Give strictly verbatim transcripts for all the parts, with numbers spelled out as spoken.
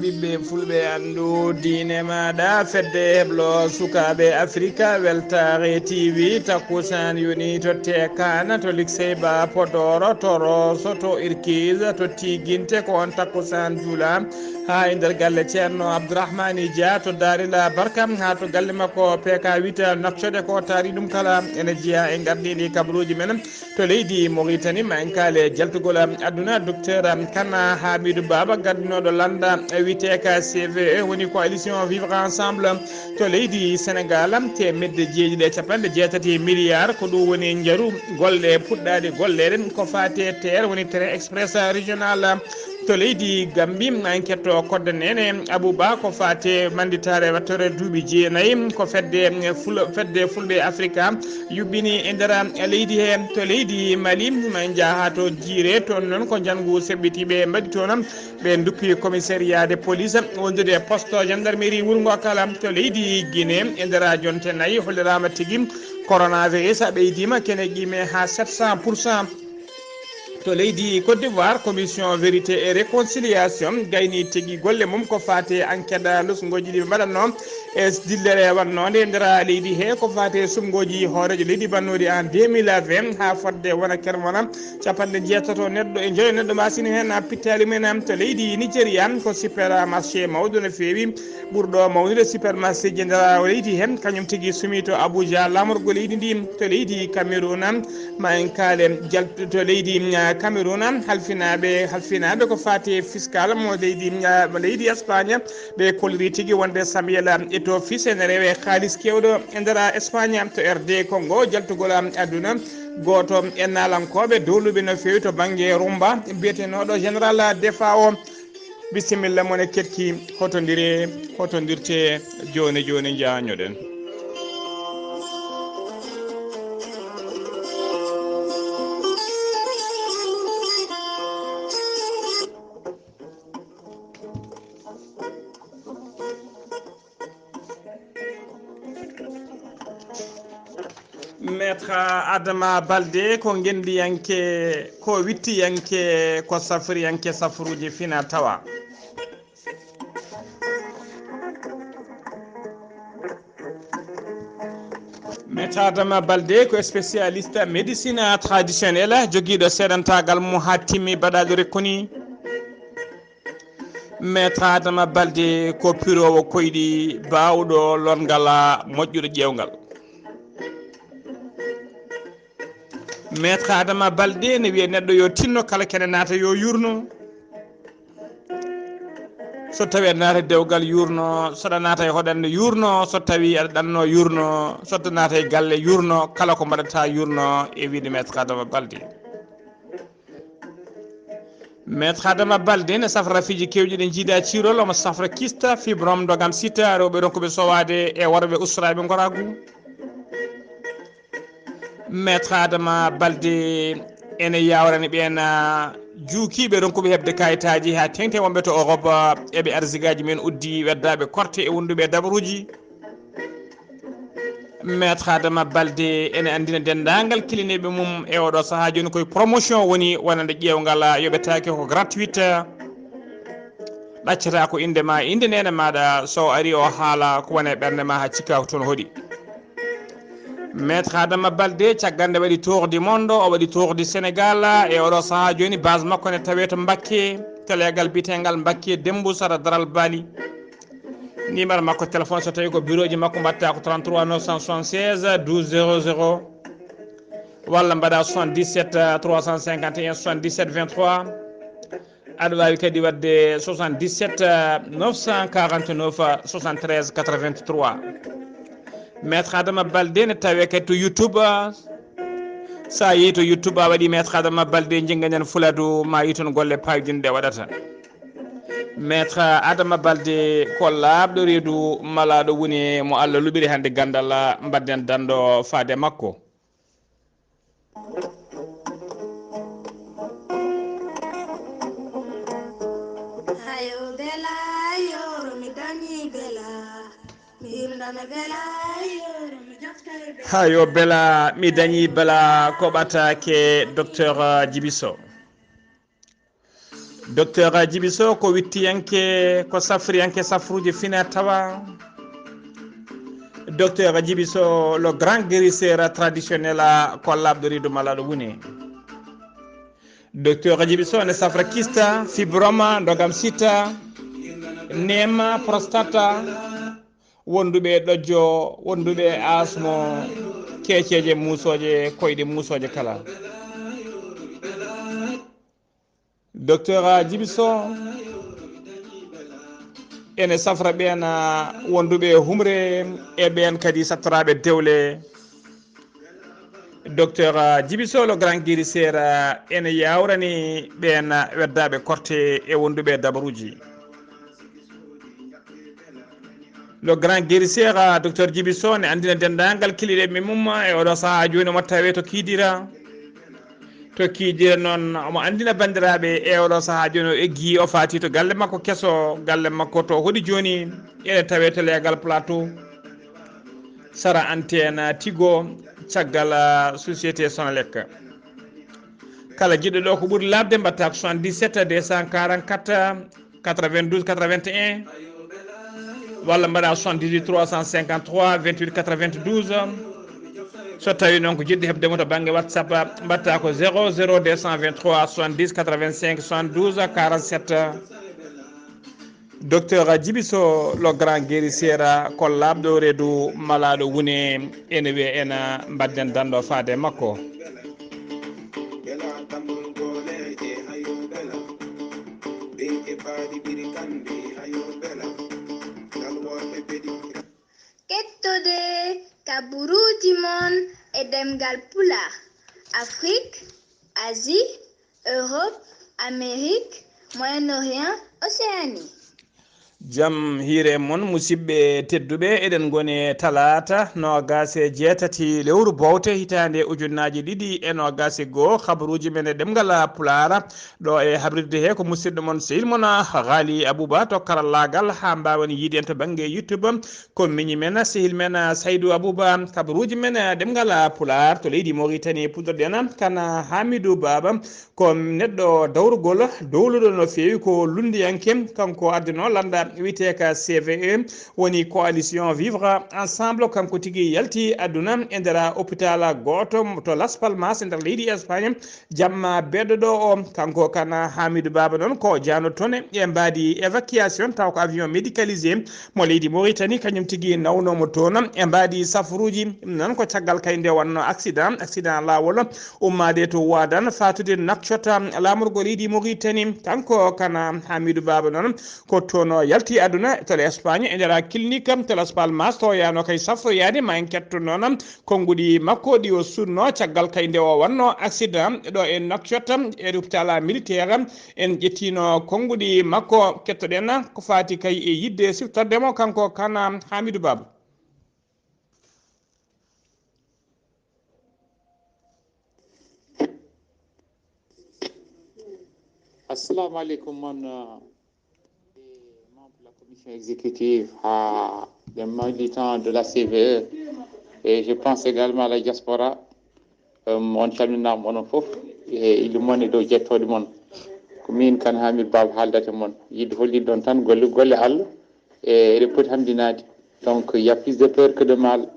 Ɓe fulɓe anndu diine maaɗa, fedde heblo sukaaɓe Afrika, Weltaare T V, takkusaan yoni to Teekaana, to Likseyba, Podoro, to Rooso, to Irkiis, to Tiiginte, ko on takkusaan juula haa e nder galle Ceerno Abdourahmani Dia, to Daarila Barka, haa to galle makko P K wita Nokcode, ko taari ɗum kala ene jeyaa e ngardiiɗi kabaruuji men. To leydi Mauritanie, ma en kaale jaltugol aduna, docteur Kana Hamidou Baba, gaddunoɗo lannda wiyeteka C V E, woni coalition Vivre Ensemble. To leydi Sénégal, teemedde jeeɗiɗi e capanɗe jeetati milliard, ko ɗum woni njaru golle puɗɗaaɗe golleede, ko faate T R, woni train express régional. To leydi Gambie, ma en ketto kodde nene Abouba, ko faate manditaare wattore duuɓi jeenayi, ko fedde ful-, fedde fulɓe Afrika yuɓɓini e nder leydi he. To leydi Mali, ma en njaha to Jiire, toon noon ko njanngu seɓɓitiiɓe mbaɗi toon. Ɓe nduppi commissariat de police wondude e poste gendarmerie wuro ngo kala. To leydi Guinée, e nder jonte nayi holliraama tigi coronavirus ɓeydiima kene qiime haa sept cent pour cent. To leydi Côte d'Ivoire, commission vérité et réconciliation gayni tigi golle mum ko faate enquête lusngooji ɗi ɓe mbaɗatno e dillere wannoonde e nder leydi he, ko faate suɓngooji hooreejo leydi bannooɗi en deux mille vingt haa fodde wona kermona capanɗe jeetato neɗɗo e joyo neɗɗo masini heen pittaali mumen. To leydi Nigeria, ko supermarché mawɗo no feewi, ɓurɗo mawnude supermarché ji nder leydi he, kañum tigi sumi to Abuja, laamorgo leydi ndi. To leydi Cameroun, ma en kaale jal-, to leydi, ah, Cameroun, halfinaaɓe, halfinaaɓe ko faati e fiscal mo leydi, ah, mo leydi Espagne, ɓe kolliri tigi wonde Samuel Eto'o Fils ene rewe kaalis keewɗo e nder Espagne. To R D Congo, jaltugol aduna, gooto e naalankooɓe dowluɓe no feewi to bannge Rumba, biyetenooɗo Général Defa o. Bisimilla mon e keɗki, hotondire, hotondirte, jooni jooni njañoɗen. Maître Adama Balde ko ngenndiyanke, ko wittiyanke, ko safriyanke safruuji fina tawa. Maître Adama Balde ko spécialiste médecine traditionnelle, jogiiɗo seedantaagal mo haa timmi baɗaaɗo rekkoni. Maître Adama Balde ko piroowo koyɗi, baawɗo lonngal, moƴƴuɗo ƴeewngal. Maître Adama Balde ne wiya neɗɗo yo tinno, kala kene naata yo yurno. So tawi aɗa naata e dewgal yurno, so aɗa naata e hoɗande yurno, so tawi aɗa ɗanno yurno, so aɗa naata e galle yurno, kala ko mbaɗata yurno e wiide Maître Adama Balde. Maître Adama Balde ne safra piiji keewɗi ɗi njiida ciirol, omo safra kista, fibrome, dogam sita, rewɓe ronkuɓe sowaade e worɓe ustoraaɓe ngoraagu. Maître Adama Balde ene yaawrani ɓeen, ah, juukiiɓe ronkuɓe heɓde kayitaaji haa teeŋti wonɓe to Europe, ah, eɓe arsigaaji men uddi weddaaɓe korte e wonduɓe e dabaruuji. Maître Adama Balde ene anndina denndaangal kiliniiɓe mum e oɗo sahaa jooni koye promotion woni wonande ƴeewngal, ah, yoɓetaake ko gratuite. Ɗaccata ko innde ma, innde neene maaɗa, so o ari o haala ko woni e ɓernde ma haa cikka ko toon hoɗi. Maître Adama Balde, caggal nde waɗi tour du monde, o waɗi tour du Sénégal, e oɗo sahaa jooni base makko ne tawee to Mbakke, to leegal biyeteengal Mbakke Dembu sara Daral Bali. Numéro makko téléphone so tawi ko bureau ji makko mbaɗta ko trente-trois neuf cent soixante-seize douze zéro zéro, walla mbaɗa soixante-dix-sept trois cent cinquante et un soixante-dix-sept vingt-trois. Aɗa waawi kadi waɗde soixante-dix-sept neuf cent quarante-neuf soixante-treize quatre-vingt-trois. Maître Adama Balde ne tawee kadi to YouTube. So a yehi to YouTube, a waɗi Maître Adama Balde, jingganen Fuladu, ma yi toon golle payɗinɗe waɗata. Maître Adama Balde ko laaɓɗo reedu, malaaɗo woni mo Allah luɓiri hannde ganndal, mbaɗden danndo faade makko. Hayo bela, yoro mi dañi bela. Mi himɗana bela, yoro mi joftay bela. Hayo bela, mi dañi bela, ko ɓataake docteur Djibi Sow. Docteur Djiby Sow ko wittiyanke, ko safriyanke safruuji fina tawa. Docteur Djiby Sow, le grand guérisseur traditionnel, ko laaɓɗo reedu malaaɗo wune. Docteur Djiby Sow ne safra kista, fibroma, ndogam sita, neema, prostata, wonduɓe ɗojjo, wonduɓe asmo, keeceeje muusooje, koyɗe muusooje kala. Docteur Djiby Sow ene safra ɓeen, ah, wonduɓe humre e ɓeen kadi sattoraaɓe dewle. Docteur Djiby Sow, le grand guérisseur, ah, ene yawrani ɓeen, ah, weddaaɓe korte e wonduɓe dabaruuji. Le grand guérisseur, ah, Docteur Djiby Sow ne anndina denndaangal kiliɗe mum e oɗo sahaa jooni omo tawe to Kidira. To Kidira noon, omo anndina banndiraaɓe e oɗo sahaa jooni o eggi, o faati to galle makko keso, galle makko to hoɗi jooni, ene tawe to Leegal Plateau, sara antenne Tigo, caggal, ah, société Sonelec. Kala jiɗɗo ɗo ko ɓuri laaɓde, mbaɗta ko soixante-dix-sept deux cent quarante-quatre quatre-vingt-douze quatre-vingt-un, walla mbaɗa soixante-dix-huit trois cent cinquante-trois vingt-huit quatre-vingt-douze. So tawi noon ko jiɗɗo heɓde mo to bannge WhatsApp, mbaɗta ko zéro zéro deux cent vingt-trois soixante-dix quatre-vingt-cinq soixante-douze quarante-sept. Docteur Djiby Sow, le grand guérisseur, ko laaɓɗo reedu malaaɗo wune, ene wiya ena mbaɗden danndo faade e makko. Kettode kaburuuji mon e ɗemngal Pulaar, Afrik, Asie, Europe, Amérique, Moyen-Orient, Océanie. Jam hiire mon, musidɓe tedduɓe, eɗen ngoni e talaata noogaas e jeetati lewru bowte hitaande ujunnaaji ɗiɗi e noogaas e goo. Habaruuji men e ɗemngal Pulaar, ɗo e habrirde he ko musidɗo mon, sehil mon, Ghali Abouba to karallaagal, haa mbaawen yiide en to bannge YouTube. Ko miñi men, sehil men, Saydou Abouba, habaruuji men e ɗemngal Pulaar to leydi Mauritanie, puɗɗorɗen kan Hamidou Baba. Ko neɗɗo dawrugol, dowluɗo no feewi, ko lunndiyanke. Kanko addino lannda wiyetee ka C V E, woni Coalition Vivre Ensemble. Kanko tigi yalti aduna e nder hôpital gooto to Las Palmas e nder leydi Espagne. Jamma beɗɗo ɗo o, kanko kan Hamidou Baba noon ko jaano tone e mbaadi évacuation, taw ko avion médicalisé mo leydi Mauritanie, kañum tigi nawno mo toon e mbaadi safaruuji. Ɗum noon ko caggal kay nde wonno accident, accident laawol, ummaade to Wadan, faatude Nouakchott, laamorgo leydi Mauritanie. Kanko kan Hamidou Baba noon ko toon o yalti aduna to Espagne e nder clinique to Las Palmas, to yaano kay safroyaade. Ma en ketto noon konnguɗi makko ɗi o suuɗno caggal kay nde o wonno accident ɗo e Nouakchott e hôpital militaire. En ƴettino konnguɗi makko, kettoɗen ko faati kay e yiɗde siftorde mo, kanko kan Hamidou Baba. Assalamu alaikum, mon, euh, les membres de la commission exécutive, à les militants de la C V E, et je pense également à la diaspora. Euh, on calminaama onon fof e ille mon e dow jettooɗe mon. Ko min kan Hamidou Baba haaldata e mon. Yiɗde hollitde on tan golle, golle Allah, e eɗen poti hamdinaade. Donc, il y a plus de peur que de mal.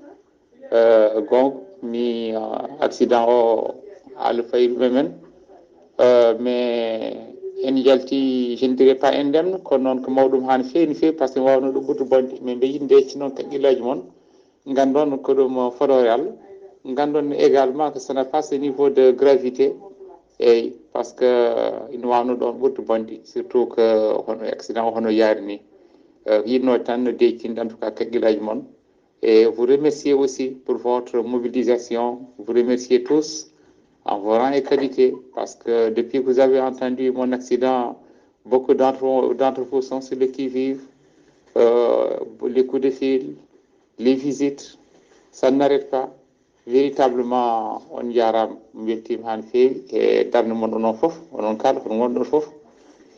Euh, goonga, mi, euh, accident o, Allah fayi ɗum e men. Euh, mais en njalti, je ne dirais pas en ndemno, kono noon ko mawɗum haa no feewi, no feewi, par ce que mi waawno ɗum ɓurɗo bonde. Mais mbeɗa yiɗi nde acci noon kakkillaaji mon. Nganndon ko ɗum fodoore Allah. Nganndon également que ça n'a pas ce niveau de gravité. Eyi, par ce que ina waawno ɗoon ɓurɗo bonde, surtout que hono accident o hono yaari ni. Euh, yiɗno tan no deeƴtinde, en tout cas, kakkillaaji mon. Et vous remercier aussi pour votre mobilisation. Vous remercier tous en vos rangs et qualités, parce que depuis que vous avez entendu mon accident, beaucoup d'entre, d'entre vous sont sur le qui-vive. Euh, les coups de fil, les visites, ça n'arrête pas. Véritablement, on njaaraama, mi weltiima haa no feewi e darnde mon onon fof, onon kala, hoto ngonɗon fof,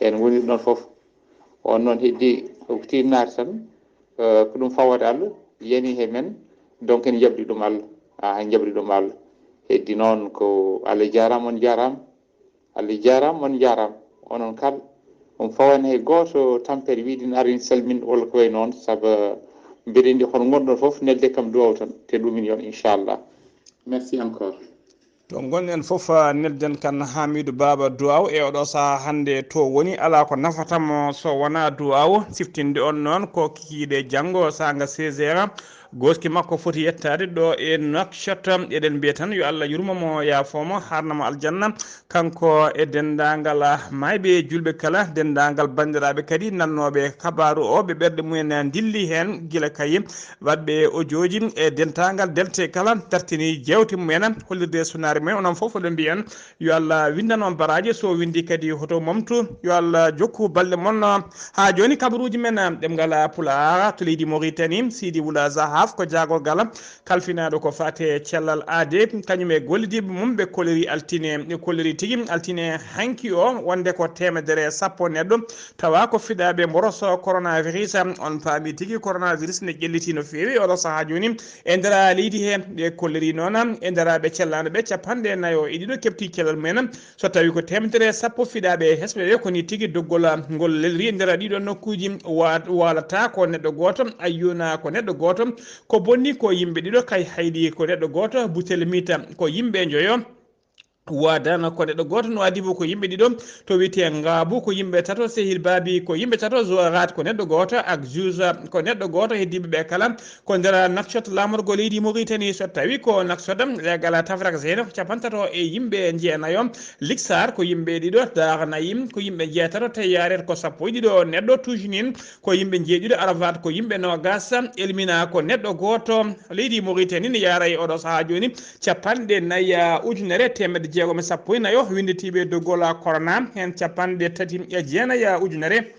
e no ngonirɗon fof. On noon heddi ko tiinnaade tan, eh, ko ɗum fawaade Allah, yani he men, donc en njaɓri ɗum Allah, ah, en njaɓri ɗum Allah. Heddi noon ko Allah jaaraama, on jaaraama. Allah jaaraama, on jaaraama, onon kala. On fawaani hay gooto tampere wiide ina arin salmin walla ko wayi noon, sabu mbeɗa anndi hono ngonɗon fof nelde kam duwaw tan te ɗumin yon inchallah. Merci encore. To ngonɗen fof, nelden kan Hamidou Baba Duwaw e oɗo saha hannde to woni, alaa ko nafata mo so wonaa duwaw. Siftinde on noon ko kikiiɗe janngo saanga seize heures, gooski makko foti yettaade ɗo e Nouakchott. Eɗen mbiya tan yo Allah yurmo mo, yaafo mo, harna mo aljanna, kanko e denndaangal maayɓe e julɓe kala, denndaangal banndiraaɓe kadi nannooɓe kabaaru o, ɓe ɓerɗe mumen ndilli heen gila kay waɗɓe ojooji e dentaangal delte kala dartini jeewte mumen, hollirde sunaare mumen. Onon fof oɗon mbiya yo Allah windan on baraaji, so windi kadi hoto momtu. Yo Allah jokku balɗe mon. Haa jooni kabaruuji men ɗemngal Pulaar to leydi Mauritanie, Sidi Wula Zahaf ko jaagorgal kalfinaaɗo ko faate cellal aade, kañum e gollidiiɓe mum ɓe kolliri altine, ɓe kolliri tigi altine hanki o wonde ko teemedere sappo neɗɗo tawa ko fiɗaaɓe mboroso coronavirus. On paami tigi coronavirus ne ƴelliti no feewi oɗo sahaa jooni e nder leydi he. Ɓe kolliri noon e nder ɓe cellaano ɓe capanɗe nayo e ɗiɗo keɓti cellal mumen. So tawi ko teemedere sappo fiɗaaɓe hesɓe ɓe ko ni tigi doggol ngol lelri e nder ɗiɗo nokkuuji. Wa-, waalata ko neɗɗo gooto, ayyuna ko neɗɗo gooto, ko bonni ko yimɓe ɗiɗo, kay haydi ko neɗɗo gooto, butel mita ko yimɓe njoyo. Waadana ko neɗɗo gooto, no adi fof ko yimɓe ɗiɗo, to wiyetee Ngaabu ko yimɓe tato, Sehil Baabi ko yimɓe tato, Zorat ko neɗɗo gooto, ak Juusa ko neɗɗo gooto, heddiiɓe ɓe kala ko nder Nouakchott laamorgo leydi Mauritanie. So tawi ko Nouakchott, leegal Tafrak Zeyna ko capantato e yimɓe jeenayo, Liksar ko yimɓe ɗiɗo, Daara Nayim ko yimɓe jeetato, Teyaaret ko sappo e ɗiɗo neɗɗo, Tujinin ko yimɓe jeeɗiɗo, Arafat ko yimɓe noogas, Elmina ko neɗɗo gooto. Leydi Mauritanie ne yaara e oɗo sahaa jooni capanɗe nayi ujunere teemedde jeegom e sappo e nayo winnditiiɓe doggol corona, heen capanɗe tati e jeenayi ujunere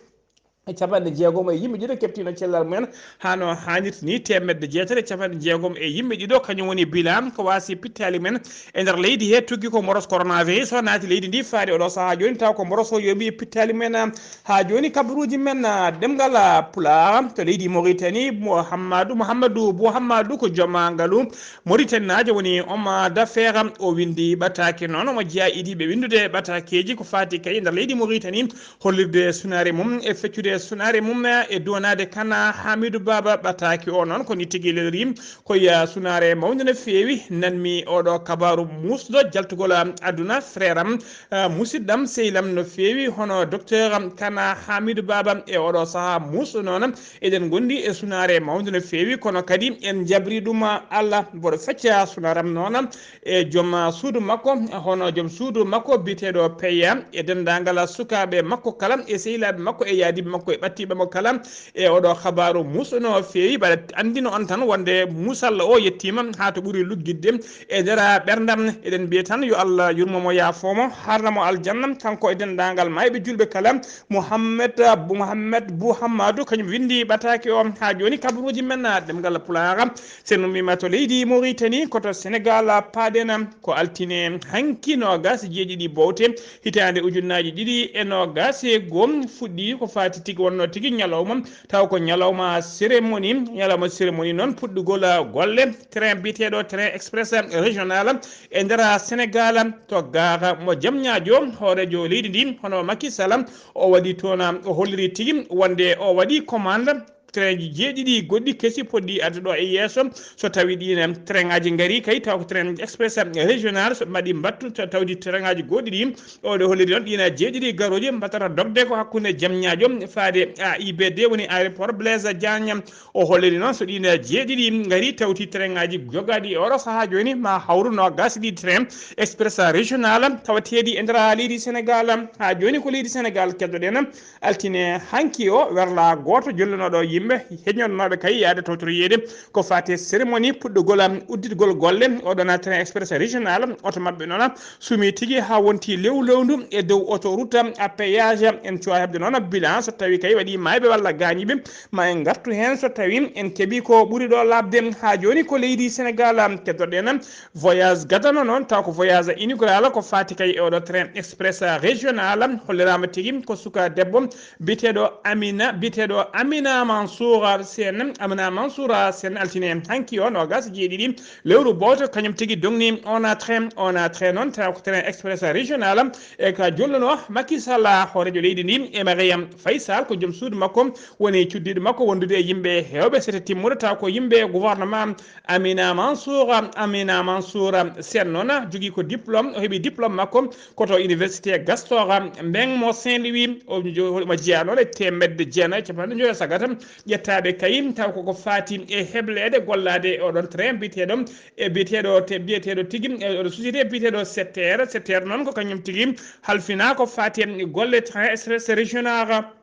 e capanɗe jeegom e yimɓe ɗiɗo keɓtiino cellal mumen haa no haanirta ni, teemedde jeetati e capanɗe jeegom e yimɓe ɗiɗo, kañum woni bilan ko waasi pittaali men e nder leydi he. Tuggi ko mboros coronavirus o naati leydi ndi faade oɗo sahaa jooni, taw ko mboros o yooɓi pittaali men. Haa jooni kabaruuji men, ah, ɗemngal, ah, Pulaar to leydi Mauritanie, Mouhamadou, Mouhamadou Bouhamadou ko jooma ngalu Mauritanie naajo woni homme d'affaires, o winndi ɓataake noon, omo jeyaa idiiɓe winndude ɓataakeeji ko faati kay e nder leydi Mauritanie, hollirde sunaare mum e feccude sunaare mum e duwanaade kana Hamidou Baba ɓataake o noon ko ni tigi lelri. Ko ya sunaare mawnde no feewi, nanmi oɗo kabaaru muusɗo jaltugol aduna, frère am, ah, musidɗam, sehil am no feewi, hono docteur am kana Hamidou Baba e oɗo sahaa muusɗo noon. Eɗen ngondi e sunaare mawnde no feewi, kono kadi en jabri ɗum Allah, mboɗo fecca sunaare am noon e joom suudu makko, hono joom suudu makko biyeteeɗo Peya e denndaangal sukaaɓe makko kala e sehilaaɓe makko e yaadiiɓe makko e ɓattiiɓe makko kala. E oɗo kabaaru muusɗo no feewi, mbaɗa anndino on tan wonde muusalla o yettiima haa to ɓuri luggitde e nder ɓerndam. Eɗen mbiya tan yo Allah yurmo mo, yaafo mo, harna mo aljanna, kanko e denndaangal maayɓe julɓe kala. Mouhamed, Mouhamed Bou Hammadou kañum winndi ɓataake o. Haa jooni kabaruuji men ɗemngal Pulaar, so en ummiima to leydi Mauritanie, ko to Senegal paaɗen. Ko altine hanki noogas e jeeɗiɗi bowte hitaande ujunnaaji ɗiɗi e noogas e goo fuɗɗi ko faati tigi, wonno tigi ñalawma, taw ko ñalawma cérémonie. Ñalawma cérémonie noon, puɗɗugol golle train biyeteeɗo train express régional e nder Senegal to gare mo Diamniadio. Hooreejo leydi ndi hono Macky Sall, o waɗi toon, o holliri tigi wonde o waɗi commande train ji jeeɗiɗi goɗɗi kesi poɗɗi adde ɗo e yeeso. So tawi ɗiin train ngaji ngari kay, taw ko train express régional, so mbaɗi mbattu, so tawdi train ngaji goɗɗi ɗi, o ɗo holliri noon ɗiin jeeɗiɗi garooji mbattata dogde ko hakkunde Diamniadio faade A I B D, woni aéroport Blaise Diagne. O holliri noon so ɗiin jeeɗiɗi ngari, tawti train ngaji jogaaɗi e oɗo sahaa jooni ma hawru noogas e ɗiɗi train express régional tawateeɗi e nder leydi Senegal. Haa jooni ko leydi Senegal keddoɗen. Altine hanki o, werla gooto jollinooɗo yimɓe, heñonooɓe kay yaade tawtoroyeede ko faati e cérémonie puɗɗugol, um, udditgol golle oɗon train express régional. Oto maɓɓe noon sumi tigi haa wonti lewlewndu e dow autoroute à péage. En cuwa heɓde noon bilan so tawi kay waɗi maayɓe walla gaañiiɓe, ma en ngartu heen so tawi en keɓi ko ɓuri ɗo laaɓde. Haa jooni ko leydi Senegal, um, keddoɗen. Voyage gadano noon, taw ko voyage inaugural ko faati kay e oɗo train express régional. Holliraama tigi ko suka debbo biyeteeɗo Amina, biyeteeɗo Amina Mansour. Mansour Sen, Amina Mansour Sen, altine hanki o noogas e jeeɗiɗi lewru booto, kañum tigi dogni on train, on train noon taw ko train express régional e ka jolluno Macky Sall, hooreejo leydi ndi, e Mariam Faye Sall, ko joom suudu makko woni cuddiiɗo makko wondude e yimɓe heewɓe sete timmude, taw ko yimɓe gouvernement Amina Mansour, Amina Mansour Sen noon jogii ko diplôme, o heɓi diplôme makko ko to université Gaston Berger mo Saint-Louis, o jo-, omo jeyaa noon e teemedde jeenayi e capanɗe joyi e sagata. Ƴettaaɓe kay taw koko faati e hebleede gollaade e oɗon train biyeteeɗo, e biyeteeɗo te-, biyeteeɗo tigi, e oɗo société biyeteeɗo Setter. Setter noon ko kañum tigi halfinaa ko faati e golle train express régional.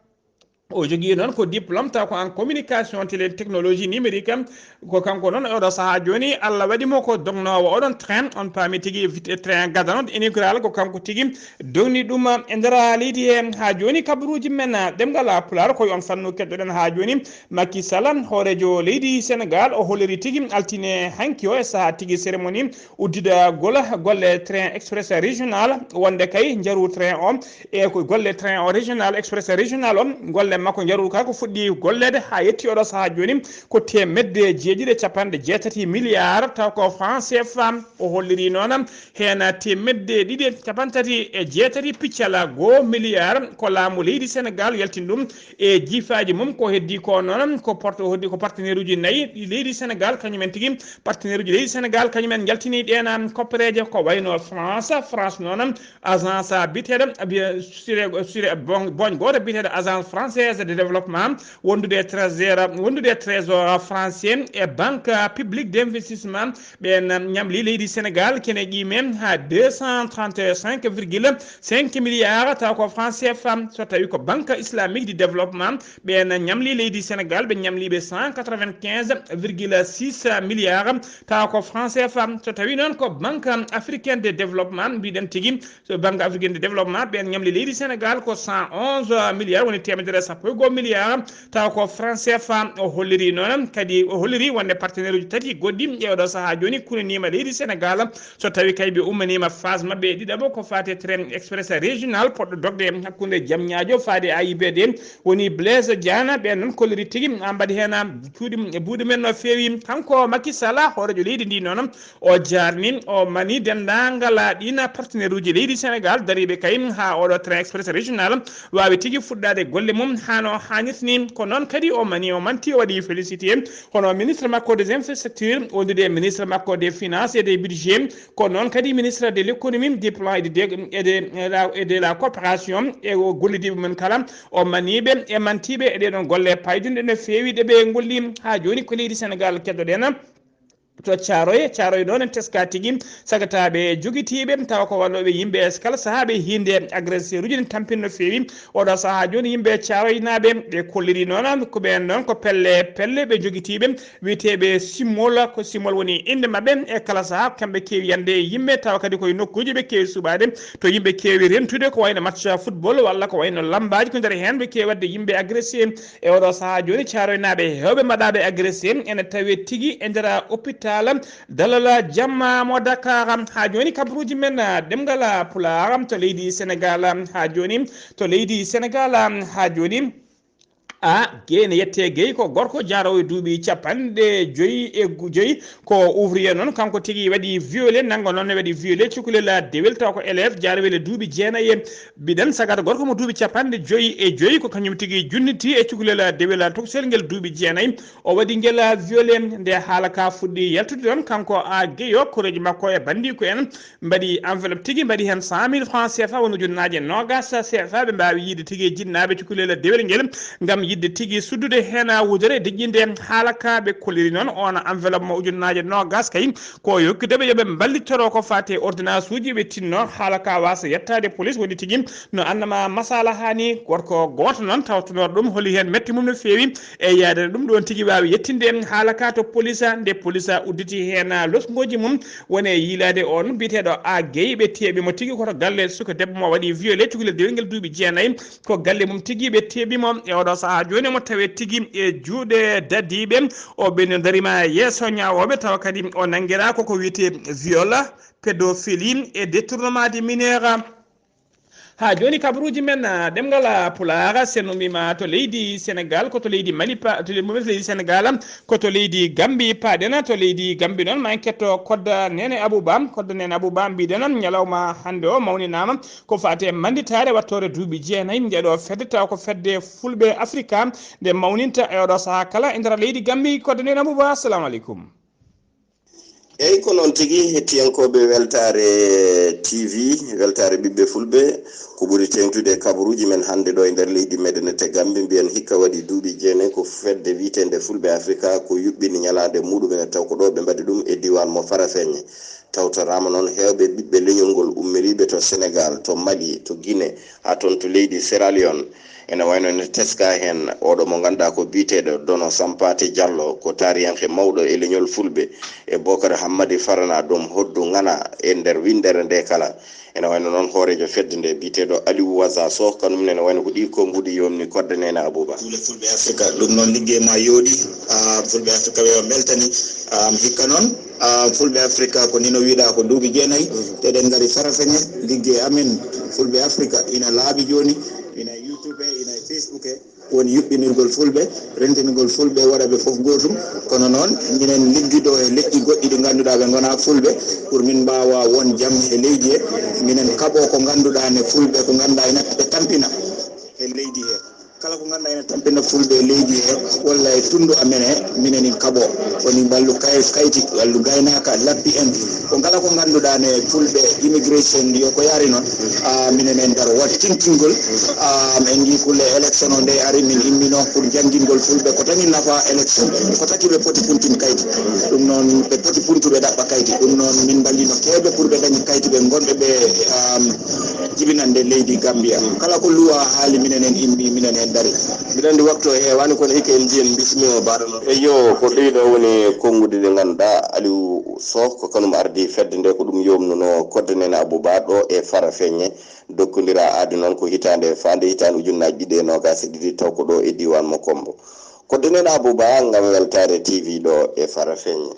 O jogii noon ko diplôme taw ko en communication télé technologie numérique. Ko kanko noon e oɗo sahaa jooni Allah waɗi mo ko dognoowo oɗon train. On paami tigi vit-, train gadano inaugural ko kanko tigi dogni ɗum e nder leydi he. Haa jooni kabaruuji men, ah, ɗemngal, ah, Pulaar ko e on fannu keddoɗen haa jooni. Macky Sall, hooreejo leydi Sénégal, o holliri tigi altine hanki o e sahaa tigi cérémonie uddida gola golle train express régional, wonde kay njaru train o e ko golle train o régional, express régional o, golle makko njaru ka ko fuɗɗi golleede haa yetti oɗo sahaa jooni ko teemedde jeeɗiɗi e capanɗe jeetati milliards taw ko franc C F A. O holliri noon heen teemedde ɗiɗi e capanɗe tati e jeetati piccala goo milliards ko laamu leydi Sénégal yaltini ɗum e jiifaaji mum. Ko heddii ko noon ko porte-, o heddii ko partenaire uji nayi ɗi leydi Sénégal, kañum en tigi partenaire uji leydi Sénégal, kañum en njaltini ɗeen koppereeje ko wayno France. France noon agence biyeteeɗo, biye-, sure, sure bon-, boñ gooto biyeteeɗo Agence Française de Développement, wondude e trésor, wondude e trésor français e Banque Publique d'Investissement, ɓeen ñamli leydi Sénégal kene ƴiime haa deux cent trente-cinq virgule cinq milliards taw ko franc C F A. So tawi ko Banque Islamique de Développement, ɓeen ñamli leydi Sénégal, ɓe ñamli ɓe cent quatre-vingt-quinze virgule six milliards taw ko franc C F A. So tawi noon ko Banque Africaine de Développement, mbiɗen tigi so Banque Africaine de Développement, ɓeen ñamli leydi Sénégal ko cent onze milliards, woni teemedere e sappo e goo milliards taw ko franc C F A. O holliri noon kadi, o holliri wonde partenaire uji tati goɗɗi e oɗo sahaa jooni kunaniima leydi Sénégal. So tawi kay ɓe ummaniima phase maɓɓe e ɗiɗaɓo ko faati e train express régional poɗɗo dogde hakkunde Diamniadio faade A I B D, woni Blaise Diagne, ɓeen noon kolliri tigi, a mbaɗi heen cuuɗi buuɗi men no feewi. Kanko Macky Sall, hooreejo leydi ndi noon, o jaarni, o mani denndaangal ɗiin partenaire uji leydi Sénégal dariiɓe kay haa oɗo train express régional waawi tigi fuɗɗaade golle mum haa no haanirta ni. Ko noon kadi o mani, o manti, o waɗi félicité hono ministre makko des infrastructures, wondude e ministre makko des finances et des budgets, ko noon kadi ministre de l'économie, du plan et de, et de, et de la coopération, e o gollidiiɓe mum kala, o maniiɓe e mantiiɓe e ɗee ɗoon golle paydunɗe no feewi ɗe ɓe ngolli. Haa jooni ko leydi Sénégal keddoɗen. To Caaroy, Caaroy noon en teska tigi sagataaɓe jogitiiɓe tawa ko wallooɓe yimɓe e kala sahaa ɓe hiinde agresseur uji ne tampin no feewi. Oɗo sahaa jooni yimɓe Caaroynaaɓe ɓe kolliri noon ko ɓeen noon ko pelle pelle ɓe jogitiiɓe wiyeteeɓe Simol, ko Simol woni innde maɓɓe. E kala sahaa kamɓe keewi yande e yimɓe tawa kadi koye nokkuuji ɓe keewi suɓaade to yimɓe keewi rentude ko wayno match football walla ko wayno lammbaaji ko nder heen ɓe keewi waɗde yimɓe agressé. E oɗo sahaa jooni Caaroynaaɓe heewɓe mbaɗaaɓe agressé ene tawee tigi e nder hôpital Dalal Jamma mo Dakar. Haa jooni kabaruuji men, ah, ɗemngal, ah, Pulaar to leydi Sénégal, ah, haa jooni to leydi Sénégal, ah, haa jooni. A, Guèye ne yettee Guèye ko gorko jaaroowo e duuɓi capanɗe joyi e gu-, joyi, ko ouvrier noon, kanko tigi waɗi violé, nanngo noon ne waɗi violé cukalel dewel taw ko élève jaarowel e duuɓi jeenayi e mbiɗen sagata gorko mo duuɓi capanɗe joyi e joyi, ko kañum tigi junniti e cukalel dewel tokosel ngel duuɓi jeenayi. O waɗi ngel violé. Nde haala ka fuɗɗi yaltude ɗon, kanko A Guèye o, koreeji makko e banndiiko en mbaɗi enveloppe tigi, mbaɗi heen cent mille francs C F A, woni ujunnaaje noogas C F A, ɓe mbaawi yiide tigi e jinnaaɓe cukalel dewel ngel ngam yiɗde tigi suddude heen wudere deƴƴinde haala ka. Ɓe kolliri noon oon enveloppe mo ujunnaaje noogas kay ko yokkude ɓe yo ɓe mballittoro ko faati e ordonnance uji, ɓe tinno haala ka waasa yettaade police, woni tigi no annama masala haani. Gorko gooto noon tawtunooɗo ɗum holi heen metti mum no feewi e yaade no ɗum ɗoon tigi waawi yettinde haala ka to police. Nde police udditi heen losngooji mum, woni e yiilaade oon biyeteeɗo A Guèye, ɓe teeɓi mo tigi ko to galle suka debbo mo waɗi violé cukalel dewel ngel duuɓi jeenayi. Ko galle mum tigi ɓe teeɓi mo. E oɗo sahaa jooni omo tawee tigi e juuɗe dadiiɓe. O ɓenni darima yeeso ñaawooɓe tawa kadi o nanngiraa koko wiyetee viol, pédophilie et détournement de mineur. Haa jooni kabaruuji men, ah, ɗemngal, ah, Pulaar, sen ummiima to leydi Senegaal, ko to leydi Mali pa-, to leydi, to leydi Senegaal, ko to leydi Gambi paaɗen, to leydi Gambi noon, ma en ketto Kodda Neene Abuba. Kodda Neene Abuba, mbiɗen ñalawma hannde o mawninaama ko faati e mannditaare wattoore duuɓi jeenayi nde ɗo fedde, tawa ko fedde Fulɓe Afrika nde mawninta e oɗo sahaa kala e nder leydi Gambi. Kodda Neene Abuba, assalamu aleykum. Eyi, ko noon tigi, hettiyankooɓe Weltaare T V, Weltaare Ɓiɓɓe Fulɓe, ko ɓuri teeŋtude e kabaruuji men hannde ɗo e nder leydi meɗen e Gambi, mbiyen hikka waɗi duuɓi jeenayi ko fedde wiyeteende Fulɓe Afrika ko yuɓɓini ñalaande muɗum en, taw ko ɗo ɓe mbaɗi ɗum e diiwaan mo Farafeñe. Tawtoraama noon heewɓe ɓiɓɓe leñol ngol ummiriiɓe to Senegaal, to Mali, to Gine, haa toon to leydi Sierra Leone. Ene wayno ene teska heen oɗo mo ngannduɗaa ko biyeteeɗo Dono Sampaate Jallo, ko taariyanke mawɗo e leñol Fulɓe, e Bokar Hammadi Farana, ɗum hoddu ŋana e nder winndere nde kala. Ene wayno noon hooreejo fedde nde biyeteeɗo Aliou Waza Soh, kanum ne ene wayno ko ɗi konnguɗi yomni Kodda Neene Abuba. Duule Fulɓe Afrika, ɗum noon liggey ma yooɗi, ah, Fulɓe Afrika ɓe o mbeltani, ah, hikka noon, ah, Fulɓe Afrika ko nino wiɗa ko duuɓi jeenayi, te eɗen ngari Farafeñe, liggey amen Fulɓe Afrika ina laaɓi jooni, ina e YouTube, ina e Facebook. Woni yuɓɓinirgol Fulɓe, rentinirgol Fulɓe, waɗa ɓe fof gootum. Kono noon, minen liggido e leƴƴi goɗɗi ɗi ngannduɗaa ɓe ngonaa Fulɓe, pour min mbaawa won jam e leydi he. Minen kaɓoo ko ngannduɗaa ne Fulɓe, ko ngannduɗaa ina ɓe tampina e leydi he. Kala ko ngannduɗaa ina tampina Fulɓe e leydi he, walla e tunndu amen he, minen en kaɓoo. Woni wallu kay-, kayti, wallu gaynaaka, lappi en. Ko kala ko ngannduɗaa ne Fulɓe immigration yo ko yaari noon, ah, minen en ndar waɗ tintingol. Ah, en njii kulle élection o nde ari, min immino pour janngingol Fulɓe ko taŋi nafa élection, ko taki ɓe poti puntin kayti. Ɗum noon ɓe poti puntuɓe ɗaɓɓa kayti. Ɗum noon min mballino keewɓe pour ɓe dañi kayti ɓe ngonɓe ɓe, ah, jibinande leydi Gambia. Kala ko luwa haali minen en immi, minen en dari. Mbiɗa anndi waktu o heewaani, kono hikka en njiyen bismi o baɗano. Eyyo, ko ɗii ɗo woni konnguɗi ɗi ngannduɗaa Aliou Soh, ko kanum ardi fedde nde, ko ɗum yomnuno Kodda Neene Abuba ɗo e Farafeñe. Dokkondira aadi noon ko hitaande faande hitaande ujunnaaji ɗiɗi e noogaas e ɗiɗi, taw ko ɗo e diiwaan mo Kombo. Kodda Neene Abuba ngam Weltaare T V ɗo e Farafeñe.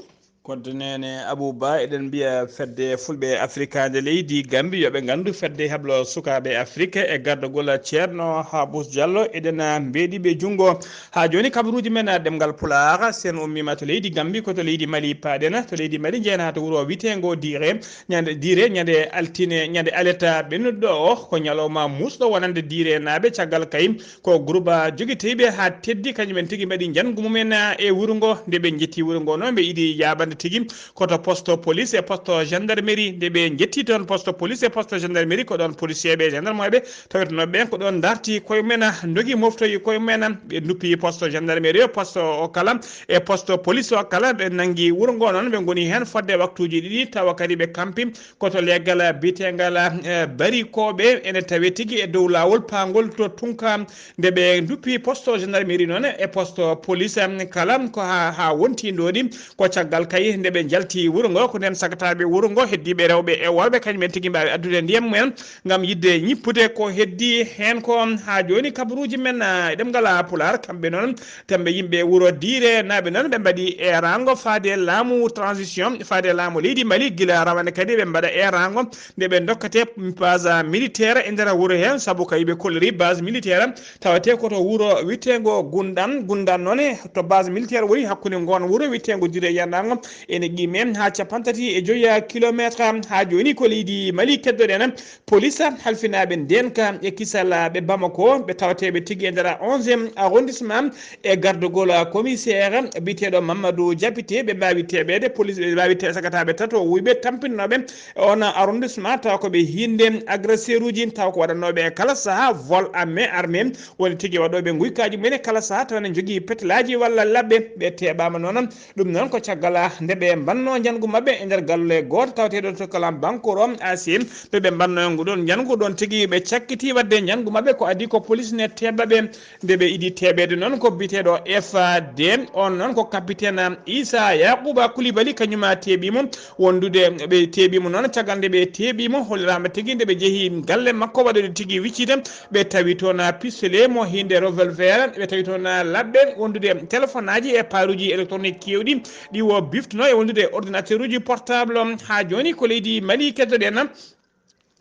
Kodda Neene Abuba, eɗen mbiya fedde Fulɓe Afrika nde leydi Gambi, yo ɓe nganndu fedde hablo sukaaɓe Afrika e gardagol Ceerno Habus Jallo. Eɗen mbeeɗi ɓe junngo. Haa jooni kabaruuji men ɗemngal Pulaar, sen ummiima to leydi Gambi, ko to leydi Mali paaɗen. To leydi Mali njeyanaa to wuro wiyeteengo Diire. Ñande Diire, ñande altine, ñande aleta ɓennuɗo o, ko ñalawma muusɗo wonande Diire naaɓe caggal kay. Ko groupe jogiiɓe haa teddi, kañum en tigi mbaɗi njanngu mum en, ah, e wuro ngo. Nde ɓe njetti wuro ngo noon, ɓe iɗi yaaɓande tigi ko to poste police e poste gendarmerie. Nde ɓe njetti toon poste police e poste gendarmerie, ko ɗoon policier ɓe, gendarme ɓe, tawetenooɓe ɓeen ko ɗoon ndarti koye mum en, ah, ndogi moftoyi koye mum en, ah, ɓe nduppi poste gendarmerie o, poste o kala, e poste police o kala, ɓe nanngi wuro ngo noon, ɓe ngoni heen fodde waktuuji ɗiɗi, tawa kadi ɓe kampi ko to leggal biyeteengal, eh, Barikooɓe, ene tawee tigi e dow laawol paangol to Tunka. Nde ɓe nduppi poste gendarmerie noon e poste police, em, kala ko haa, haa wonti ndooɗi, ko caggal kay nde ɓe njalti wuro ngo, ko ndeen sagataaɓe wuro ngo, heddiiɓe rewɓe e worɓe, kañum en tigi mbaawi addude ndiyam mumen ngam yiɗde ñippude ko heddi heen ko. Haa jooni kabaruuji men, ah, e ɗemngal Pulaar, kamɓe noon, tembe yimɓe wuro Diire naaɓe noon, ɓe mbaɗi eeraango faade laamu transition, faade laamu leydi Mali, gila rawane kadi ɓe mbaɗa eeraango nde ɓe ndokkate base militaire e nder wuro heen, sabu ko yiɓe kolliri base militaire tawate ko to wuro wiyeteengo Gundan. Gundan noon e to base militaire woni hakkunde ngoon wuro wiyeteengo Diire e Yandango ene qime haa cappanɗe tati e joyi kilometre. Haa jooni ko leydi Mali keddoɗen. Police halfinaaɓe ndeenka e kisalaaɓe Bamako, ɓe tawateeɓe tigi e nder onzième arrondissement e gardagol commissaire biyeteeɗo Mamadou Diabité, ɓe mbaawi teɓeede, police ɓe mbaawi te-, sagataaɓe tato wuyɓe tampinooɓe on arrondissement, tawa ko ɓe hiinde agresseur uji, tawa ko waɗanooɓe e kala sahaa vol à main armée, woni tigi waɗooɓe nguykaaji mumen e kala sahaa, tawa ne njogii petelaaji walla laɓɓe, ɓe teɓaama noon. Ɗum noon ko caggal nde ɓe mbanno njanngu maɓɓe e nder galle gooto tawateeɗo to Kalam Bankoro A C, nde ɓe mbanno ngu ɗoon njanngu ɗoon tigi ɓe cakkiti waɗde njanngu maɓɓe ko adii ko police ne teɓa ɓe. Nde ɓe iɗi teɓeede noon ko biyeteeɗo F A D, on noon ko capitaine Issa Yakuba Koulibaly, kañum teɓi mo, wondude ɓe teɓi mo noon. Caggal nde ɓe teɓi mo, holliraama tigi nde ɓe njehi galle makko waɗude tigi wiccita, ɓe tawi toon pistolet mo hiinde revolver, ɓe tawi toon laɓɓe wondude téléphone aji e paaruuji électronique keewɗi, ɗi o biftuno e wondude e ordinateur uji portable. Haa jooni ko leydi Mali keddoɗen.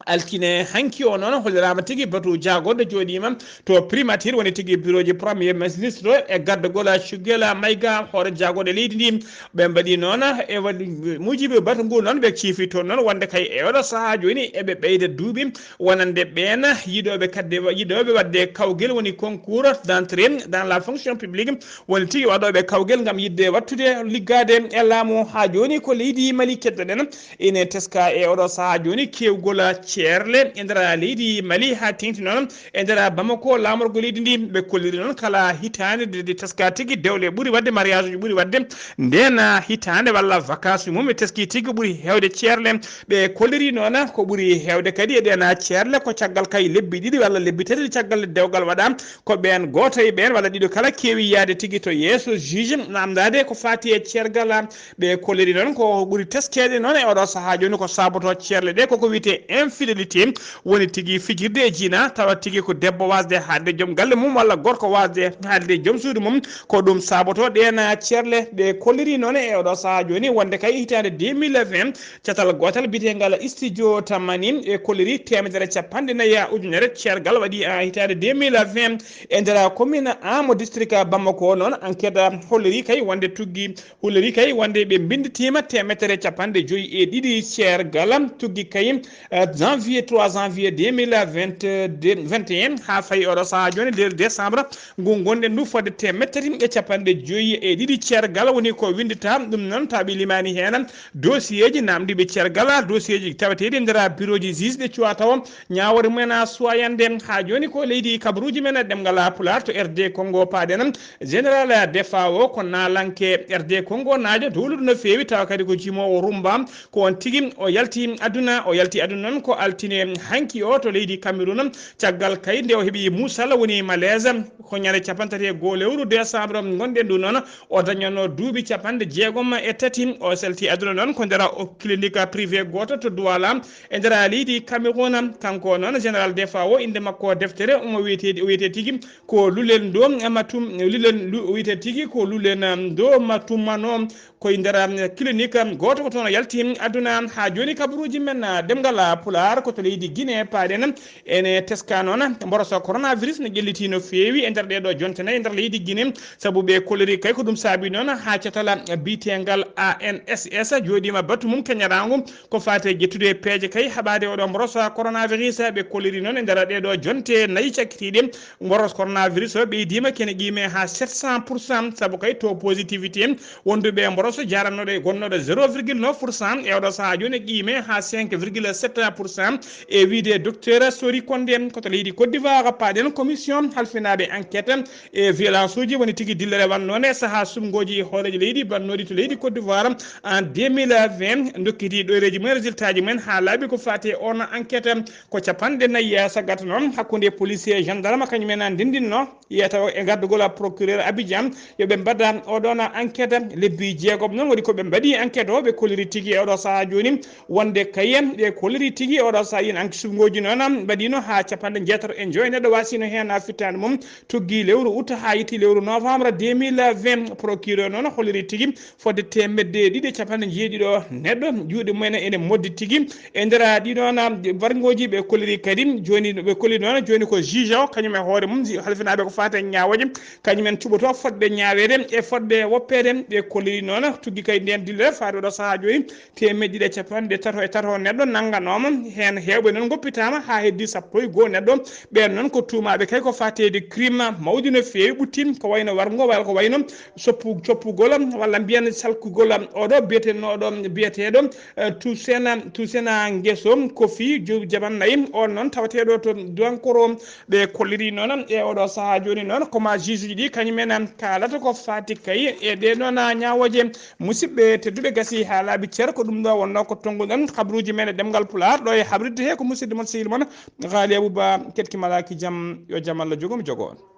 Altine hanki o noon holliraama tigi batu jaagorɗe jooɗiima to primature, woni tigi birooji premier ministre e gardagol Choguel Maïga, hoore jaagorɗe leydi ndi. Ɓe mbaɗi noon e waɗi muujibi batu ngu noon, ɓe ciifi toon noon wonde kay e oɗo sahaa jooni eɓe ɓeyda duuɓi wonande ɓeen yiɗooɓe kadde, yiɗooɓe waɗde kawgel, woni concours d'entrée dans la fonction publique, woni tigi waɗooɓe kawgel ngam yiɗde wattude liggaade e laamu. Haa jooni ko leydi Mali keddoɗen. Ine teska e oɗo sahaa jooni kewgol ceerle e nder leydi Mali, haa teeŋti noon e nder Bamako, laamorgo leydi ndi. Ɓe kolliri noon kala hitaande de, de teska tigi dewle ɓuri waɗde, mariage uji ɓuri waɗde ndeen hitaande walla vacances mum, ɓe teski tigi ɓuri heewde ceerle. Ɓe kolliri noon ko ɓuri heewde kadi e ɗeen ceerle ko caggal kay lebbi ɗiɗi walla lebbi tati caggal dewgal waɗa, ko ɓeen gooto e ɓeen walla ɗiɗo kala keewi yahde tigi to yeeso juge, naamndaade ko faati e ceergal. Ɓe kolliri noon ko ɓuri teskeede noon e oɗo sahaa jooni ko saboto ceerle ɗe, koko wiyetee infidélité, woni tigi fijirde e jina, tawa tigi ko debbo waasde haalde joom galle mum walla gorko waasde haalde joom suudu mum, ko ɗum saboto ɗeen ceerle. Ɓe kolliri noon e oɗo sahaa jooni wonde kay hitaande deux mille vingt, catal gootal biyetengal Studio Tamani e kolliri teemedere capanɗe nayi ujunere ceergal waɗi, a, hitaande deux mille vingt e nder commune Hamo, district Bamako. Noon enquête holliri kay wonde tuggi, holliri kay wonde ɓe mbinnditiima teemedere capanɗe joyi e ɗiɗi ceergal tuggi kay, eh, janvier, trois janvier deux mille vingt-deux, vingt et un, haa fayi oɗo sahaa jooni, nder décembre ngu ngonɗen ndu, fodde teemedere tati e capanɗe joyi e ɗiɗi ceergal woni ko winndata. Ɗum noon, tawi limaani heen dossier ji naamndiiɓe ceergal, dossier ji taweteeɗi e nder birooji juge ɗe cuwa tawa ñaawoore mumen a suwayande. Haa jooni ko leydi kabaruuji men ɗemngal Pulaar to R D Congo paaɗen. Général Defa o ko naalanke R D Congo naajo dowluɗo no feewi, tawa kadi ko jimoowo Rumba. Ko on tigi o yalti aduna, o yalti aduna noon ko altine hanki o to leydi Cameroun, caggal kay nde o heɓi muusal, woni malaise, ko ñande capanɗe tati e goo lewru décembre ngonɗen ndu noon. O dañanno duuɓi capanɗe jeegom e tati. O salti aduna noon ko nder o clinique privé gooto to Douala e nder leydi Cameroun. Kanko noon Général Defa o, innde makko deftere omo wiyetee, o wiyetee tigi ko Lulen Ndo Matum, Lulen Lu-, o wiyetee tigi ko Lulen Ndo Matumano, ko e nder, um, clinique, um, gooto ko toon o yalti aduna. Haa jooni kabaruuji men, uh, ɗemngal, uh, Pulaar ko to leydi Guinée paaɗen. Ene teska noon, mboroso coronavirus ne ƴelliti no feewi e nder ɗee ɗoo jonte nayi e nder leydi Guinée, sabu ɓe kolliri kay ko ɗum saabi noon haa catal, uh, biyeteengal A N S S jooɗiima batu mum keñaraangu ko faati e ƴettude peeje kay haɓaade oɗo mboroso coronavirus. Ɓe kolliri noon e nder ɗee ɗoo jonte nayi cakkitiiɗe, mboroso coronavirus o ɓeydiima kene qiime haa sept cent pour cent, sabu kay taux positivité wonduɓe e mboroso jarannooɗo e gonnooɗo zéro virgule neuf pour cent e oɗo sahaa jooni qiime haa cinq virgule sept pour cent. E wiyde docteur Sori Kondé, ko to leydi Côte d'Ivoire paaɗen, commission halfinaaɓe enquête e violence uji woni tigi dillere wannoonde e sahaa suɓngooji hooreejo leydi bannooɗi to leydi Côte d'Ivoire en deux mille vingt, ndokkiti ɗoyreeji mumen, résultat ji mumen haa laaɓi ko faati e on enquête. Ko capanɗe nayi saggata noon hakkunde policier e gendarme, kañum en ndendinno yiyata e gardugol procureur Abidjan, yo ɓe mbaɗa oɗon enquête. Lebbi jeegom noon waɗi ko ɓe mbaɗi enquête o, ɓe kolliri tigi e oɗo sahaa jooni wonde kayen ɓe kolliri tigi e oɗo sahaa, yen enquête suɓngooji noon mbaɗino haa capanɗe jeetato e joyi neɗɗo wasino heen fittaandu mum, tuggi lewru août haa yetti lewru novembre deux mille vingt. Procureur noon holliri tigi fodde teemedde ɗiɗi e capanɗe jeeɗiɗo neɗɗo juuɗe mumen ene moddi tigi. E nder ɗiɗon warngooji ɓe kolliri kadi, jooni ɓe kolliri noon, jooni ko juge o, kañum e hoore mum, halfinaaɓe ko faati e ñaawooje, kañum en cuɓoto fodɓe ñaaweede e fodɓe woppeede. Ɓe kolliri noon tuggi kay ndeen dillere faade oɗo sahaa jooni, teemedde ɗiɗi e capanɗe tato e tato neɗɗo nannganooma, heen heewɓe noon ngoppitaama haa heddii sappo e goo neɗɗo. Ɓeen noon ko tuumaaɓe kay ko faati e crime mawɗi no feewi ɓuttii, ko wayno warngo, walla ko wayno soppu-, coppugol walla mbiyen salkugol oɗo biyetenooɗo, biyeteeɗo, eh, Tusena, Tusena Ngeso Kofi, jo-, jaman nayi. On noon tawateeɗo to Duankoro. Ɓe kolliri noon e oɗo sahaa jooni noon ko ma juge ji ɗi kañum en kaalata ko faati kay e ɗee noon ñaawooje. Musidɓe tedduɓe, gasi haa laaɓi cer, ko ɗum ɗo wonno ko tonnguɗen kabaruuji men e ɗemngal Pulaar. Ɗo e habridde he ko musidɗo mon sehil mon Ghali Abouba, keɗki malaaki jam, yo jam Allah jogo mi jogo on.